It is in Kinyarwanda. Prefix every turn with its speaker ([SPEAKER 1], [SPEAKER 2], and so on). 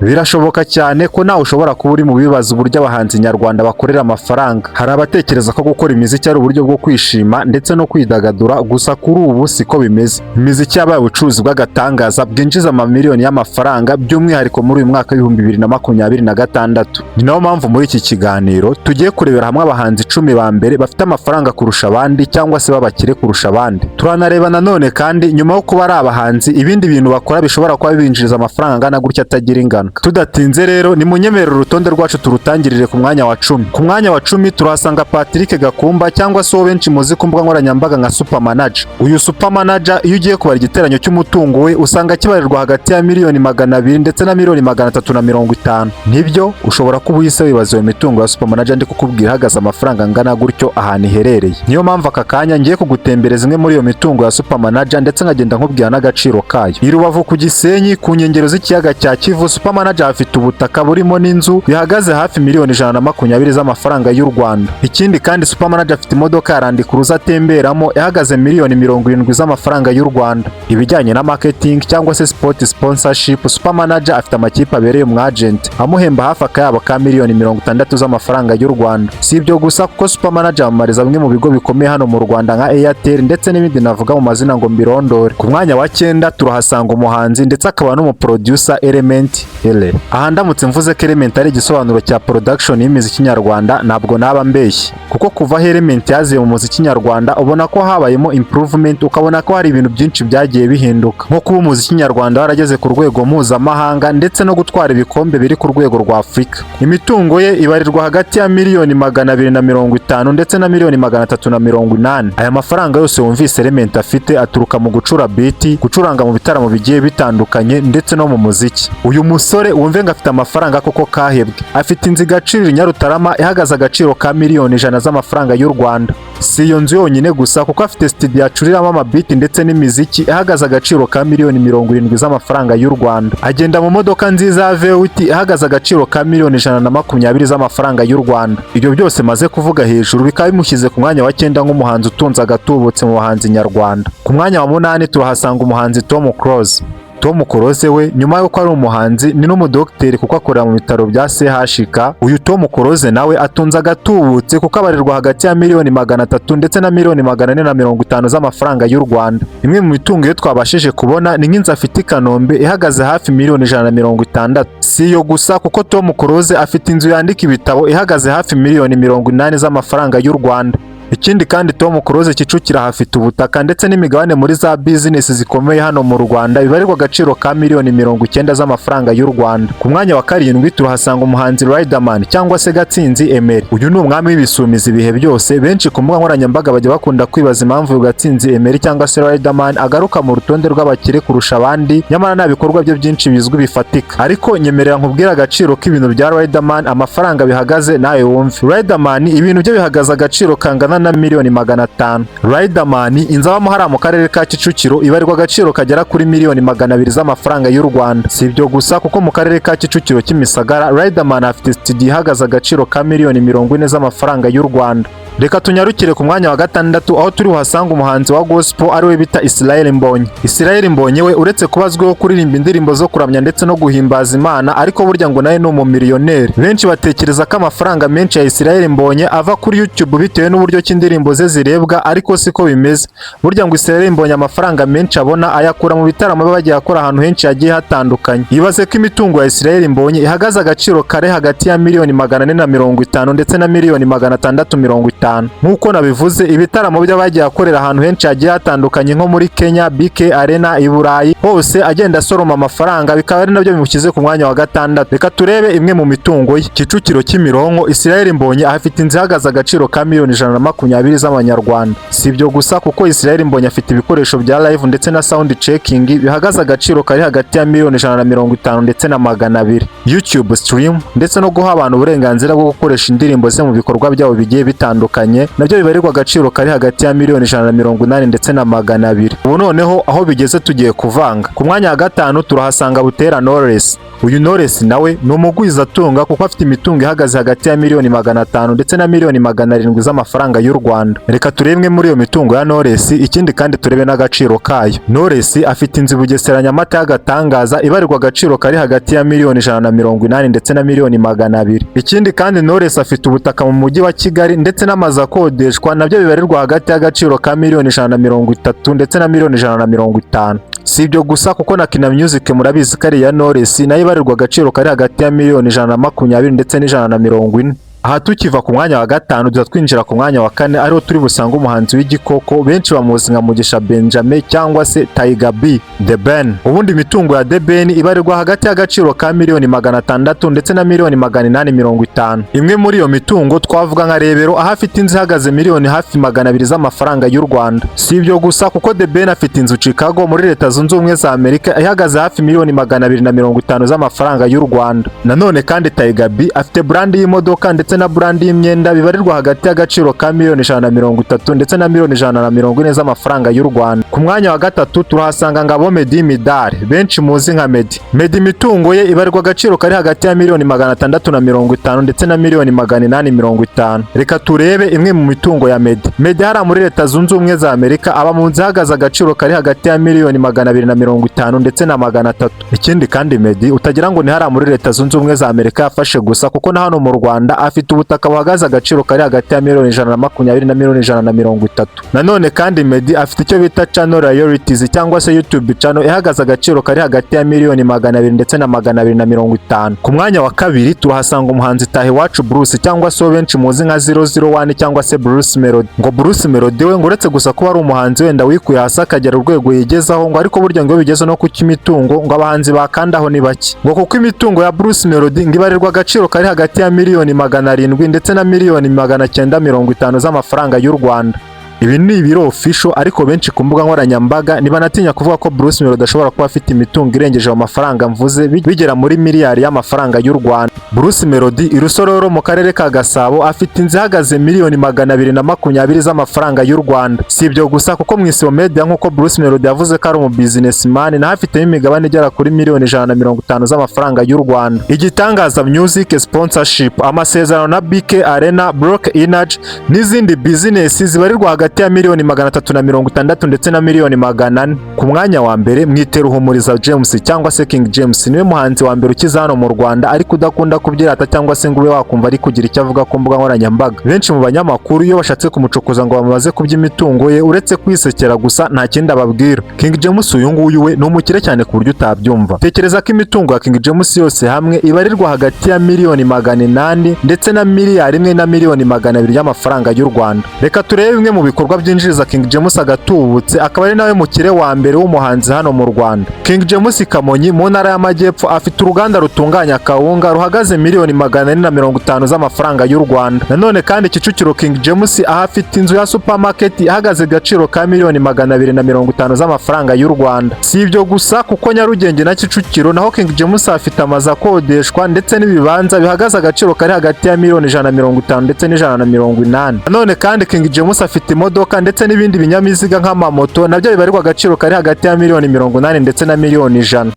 [SPEAKER 1] Birashoboka cyane ko nawe ushobora kuba uri mu bibaza uburyo abahanzi nyarwanda bakorera amafaranga. Hari abatekereza ko gukora imiziki ari uburyo bwo kwishima ndetse no kwidagadura, gusa kuri ubu siko bimeze. Imiziki yabaye ubucuruzi bw'agatangaza bwinjiza amamiliyoni y'amafaranga, by'umwihariko muri uyu mwaka w'2026. Ni nayo mpamvu muri iki kiganiro tugiye kurebera hamwe abahanzi 10 ba mbere bafite amafaranga kurusha abandi, cyangwa se b'abakire kurusha abandi. Turanareba nanone kandi, nyuma yo kuba ari abahanzi, ibindi bintu bakora bishobora kuba bibinjiriza amafaranga angana gutya atagira ingano. Tudatinze rero, ni munyemerere urutonde rwacu turutangirire ku mwanya wa 10. Ku mwanya wa 10 turahasanga Patrick Gakumba, cyangwa se uwo benshi muzi ku mbuga nkoranyambaga nka Super Manager. Uyu Super Manager, iyo ugiye kubara igiteranyo cy'umutungo we, usanga kibarirwa hagati ya miliyoni 200 ndetse na miliyoni 350. Nibyo, ushobora kuba uhise wibaza iyo mitungo ya Super Manager ndi kukubwira ihagaze amafaranga angana gutyo ahantu iherereye. Niyo mpamvu aka kanya ngiye kugutembereza imwe muri iyo mitungo ya Super Manager, ndetse nkagenda nkubwira n'agaciro kayo. I Rubavu ku Gisenyi, ku nkengero z'ikiyaga cya Kivu, Super Manager afite ubutaka burimo n'inzu bihagaze hafi miliyoni 120 z'amafaranga y'u Rwanda. Ikindi kandi, Super Manager afite imodoka ya Land Cruiser atemberamo ihagaze miliyoni 70 z'amafaranga y'u Rwanda. Ibijyanye na marketing cyangwa se sport sponsorship, Super Manager afite amakipe abereye umu agent amuhemba hafi akayabo ka miliyoni 60 z'amafaranga y'u Rwanda. Si ibyo gusa, kuko Super Manager amamariza bimwe mu bigo bikomeye hano mu Rwanda nka Airtel ndetse n'ibindi navuga mu mazina ngo mbirondore. Ku mwanya wa 9 turahasanga umuhanzi ndetse akaba n'umuproducer Element Eleeeh. Aha ndamutse mvuze ko Element ari igisobanuro cya production y'imiziki nyarwanda, ntabwo naba mbeshye, kuko kuva aho Element yaziye mu muziki nyarwanda, ubona ko habayemo improvement, ukabona ko hari ibintu byinshi byagiye bihinduka, nko kuba umuziki nyarwanda warageze ku rwego mpuzamahanga ndetse no gutwara ibikombe biri ku rwego rwa Afurika. Imitungo ye ibarirwa hagati ya miliyoni 250 ndetse na miliyoni 380. Aya mafaranga yose wumvise Element afite aturuka mu gucura beat, gucuranga mu bitaramo bigiye bitandukanye ndetse no mu muziki. Uyu musore wumve ngo afite amafaranga koko kahebwe. Afite inzu i Gacuriro i Nyarutarama ihagaze agaciro ka miliyoni 100 z'amafaranga y'u Rwanda. Si iyo nzu yonyine gusa, kuko afite studio acuriramo amabeat ndetse n'imiziki ihagaze agaciro ka miliyoni 70 z'amafaranga y'u Rwanda. Agenda mu modoka nziza ya V8 ihagaze agaciro ka miliyoni 120 z'amafaranga y'u Rwanda. Ibyo byose maze kuvuga hejuru bikaba bimushyize ku mwanya wa 9 nk'umuhanzi utunze agatubutse mu bahanzi nyarwanda. Ku mwanya wa 8 turahasanga umuhanzi Tom Close. Tom Close we, nyuma y'uko ari umuhanzi, ni n'umudogiteri, kuko akorera mu bitaro bya CHK. Uyu Tom Close nawe atunze agatubutse, kuko abarirwa hagati ya miliyoni 300 ndetse na miliyoni 450 z'amafaranga y'u Rwanda. Imwe mu mitungo iyo twabashije kubona ni nk'inzu afite i Kanombe ihagaze hafi miliyoni 160. Si iyo gusa, kuko Tom Close afite inzu yandika ibitabo ihagaze hafi miliyoni 80 z'amafaranga y'u Rwanda. Ikindi kandi, Tom Close Kicukiro ahafite ubutaka ndetse n'imigabane muri za business zikomeye hano mu Rwanda bibarirwa agaciro ka miliyoni 90 z'amafaranga y'u Rwanda. Ku mwanya wa 7 turahasanga umuhanzi Riderman, cyangwa se Gatsinzi Emery. Uyu ni umwami w'ibisumizi ibihe byose. Benshi ku mbuga nkoranyambaga bajya bakunda kwibaza impamvu Gatsinzi Emery cyangwa se Riderman agaruka mu rutonde rw'abakire kurusha abandi, nyamara nta bikorwa bye byinshi bizwi bifatika. Ariko nyemerera nkubwire agaciro k'ibintu bya Riderman, amafaranga bihagaze, nawe wumve. Riderman ibintu bye bihagaze agaciro kangana na miliyoni 500. Riderman inzu abamo hariya mu karere ka Kicukiro ibarirwa agaciro kagera kuri miliyoni 200 z'amafaranga y'u Rwanda. Si ibyo gusa, kuko mu karere ka Kicukiro Kimisagara, Riderman afite studio ihagaze agaciro ka miliyoni 40 z'amafaranga y'u Rwanda. Reka tunyarukire ku mwanya wa 6, aho turi buhasange umuhanzi wa gospel ariwe bita Israel Mbonyi. Israel Mbonyi we, uretse kuba azwiho kuririmba indirimbo zo kuramya ndetse no guhimbaza Imana, ariko burya ngo nawe ni umumiliyoneri. Benshi batekereza ko amafaranga menshi ya Israel Mbonyi ava kuri YouTube bitewe n'uburyo ki indirimbo ze zirebwa, ariko siko bimeze. Burya ngo Israel Mbonyi amafaranga menshi abona ayakura mu bitaramo aba bagiye akora ahantu henshi hagiye hatandukanye. Ibaze ko imitungo ya Israel Mbonyi ihagaze agaciro kare hagati ya miliyoni 450 ndetse na miliyoni 650. Nk'uko nabivuze, ibitaramo by'abagiye akorera ahantu henshi hagiye hatandukanye, nko muri Kenya, BK Arena, i Burayi hose, agenda asoroma amafaranga, bikaba ari nabyo bimushyize ku mwanya wa 6. Reka turebe imwe mu mitungo ye. Kicukiro Kimironko, Israel Mbonyi afite inzu ihagaze agaciro ka miliyoni 120 z'amanyarwanda. Si ibyo gusa, kuko Israel Mbonyi afite ibikoresho bya live ndetse na sound checking bihagaze agaciro kari hagati ya miliyoni 150 ndetse na 200. YouTube stream ndetse no guha abantu uburenganzira bwo gukoresha indirimbo ze mu bikorwa byabo bigiye bitandukanye, nabyo bibarirwa agaciro kari hagati ya miliyoni 180 ndetse na 200. Ubu noneho aho bigeze tugiye kuvanga. Ku mwanya wa 5 turahasanga Butera Knowless. Uyu Knowless nawe ni umugwizatunga, kuko afite imitungo ihagaze hagati ya miliyoni 500 ndetse na miliyoni 700 z'amafaranga y'u Rwanda. Reka turebe imwe muri iyo mitungo ya Knowless, ikindi kandi turebe n'agaciro kayo. Knowless afite inzu i Bugesera, Nyamata y'agatangaza, ibarirwa agaciro kari hagati ya miliyoni 180 ndetse na miliyoni 200. Ikindi kandi, Knowless afite ubutaka mu mujyi wa Kigali ndetse n'amazu akodeshwa, nabyo bibarirwa hagati y'agaciro ka miliyoni 130 ndetse na miliyoni 150. Si ibyo gusa, kuko na Kina Music, murabizi ko ari iya Knowless, nayo ibarirwa agaciro kari hagati ya miliyoni 120 ndetse n'140. Aha tukiva ku mwanya wa gatanu, duhita twinjira ku mwanya wa kane, ariho turi busange umuhanzi w'igikoko, benshi bamuzi nka Mugisha Benjamin cyangwa se Tiger B, The Ben. Ubundi imitungo ya The Ben ibarirwa hagati y'agaciro ka miliyoni 600 ndetse na miliyoni 850. Imwe muri iyo mitungo twavuga nka Rebero, aho afite inzu ihagaze miliyoni hafi 200 z'amafaranga y'u Rwanda. Si ibyo gusa, kuko The Ben afite inzu Chicago muri Leta Zunze Ubumwe za Amerika ihagaze hafi miliyoni 250 z'amafaranga y'u Rwanda. Nanone kandi, Tiger B afite brand y'imodoka ndetse na brand y'imyenda bibarirwa hagati y'agaciro ka miliyoni 130 ndetse na miliyoni 140 z'amafaranga y'u Rwanda. Ku mwanya wa gatatu turahasanga Ngabo Meddy Midari, benshi muzi nka Meddy. Meddy imitungo ye ibarirwa agaciro kari hagati ya miliyoni 650 ndetse na miliyoni 850. Reka turebe imwe mu mitungo ya Meddy. Meddy hariya muri Leta Zunze Ubumwe za Amerika aba mu nzu ihagaze agaciro kari hagati ya miliyoni 250 ndetse na 300. Ikindi kandi, Meddy utagira ngo ni hariya muri Leta Zunze Ubumwe za Amerika yafashe gusa, kuko na hano mu Rwanda afite ubutaka buhagaze agaciro kari hagati ya miliyoni 120 na miliyoni 130. Nanone kandi, Meddy afite icyo bita channel royalties cyangwa se YouTube channel ihagaze agaciro kari hagati ya miliyoni 200 ndetse na 250. Ku mwanya wa kabiri turahasanga umuhanzi Tahiwacu Bruce, cyangwa se uwo benshi muzi nka 001 cyangwa se Bruce Melody. Ngo Bruce Melody we, ngo uretse gusa kuba ari umuhanzi wenda wikuye hasi akagera urwego yigezaho, ngo ariko burya ngo iyo bigeze no ku cy'imitungo, ngo abahanzi bakandaho ni bake, ngo kuko imitungo ya Bruce Melody ngo ibarirwa agaciro kari hagati ya miliyoni 700 ndetse na miliyoni 950 z'amafaranga y'u Rwanda. Ibi ni ibiri official, ariko benshi ku mbuga nkoranyambaga ntibanatinya kuvuga ko Bruce Melody ashobora kuba afite imitungo irengeje ayo mafaranga mvuze, bigera muri miliyari y'amafaranga y'u Rwanda. Bruce Melody i Rusororo mu karere ka Gasabo afite inzu ihagaze miliyoni 220 z'amafaranga y'u Rwanda. Si ibyo gusa, kuko mu Isibo Media, nk'uko Bruce Melody yavuze ko ari umu businessman, naho afitemo imigabane igera kuri miliyoni 150 z'amafaranga y'u Rwanda. Igitangaza Music sponsorship, amasezerano na BK Arena, Block Energy n'izindi business zibarirwa hagati ya miliyoni 360 ndetse na miliyoni 400. Ku mwanya wa mbere mwitera Uhumuriza James cyangwa se King James. Niwe muhanzi wa mbere ukiza hano mu Rwanda, ariko udakunda kubyirata cyangwa se ngo ube wakumva ari kugira icyo avuga ku mbuga nkoranyambaga. Benshi mu banyamakuru iyo bashatse kumucokoza ngo bamubaze ku by'imitungo ye, uretse kwisekera gusa nta kindi ababwira. King James uyu nguyu we ni umukire cyane ku buryo utabyumva. Tekereza ko imitungo ya King James yose hamwe ibarirwa hagati ya miliyoni 800 ndetse na miliyari 1 na miliyoni 200 y'amafaranga y'u Rwanda. Reka turebe bimwe mu bikorwa byinjiriza King James agatubutse, akaba ari nawe mukire wa mbere w'umuhanzi hano mu Rwanda. King James Kamonyi mu ntara y'Amajyepfo afite uruganda rutunganya kawunga ruhagaze miliyoni 450 z'amafaranga y'u Rwanda. Nanone kandi, Kicukiro, King James aho afite inzu ya supermarket ihagaze agaciro ka miliyoni 250 z'amafaranga y'u Rwanda. Si ibyo gusa, kuko Nyarugenge na Kicukiro naho King James afite amazu akodeshwa ndetse n'ibibanza bihagaze agaciro kari hagati ya miliyoni 150 ndetse n'180. Nanone kandi, King James afite imodoka ndetse n'ibindi binyabiziga nk'amamoto, nabyo bibarirwa agaciro kari hagati ya miliyoni 80 ndetse na miliyoni 100.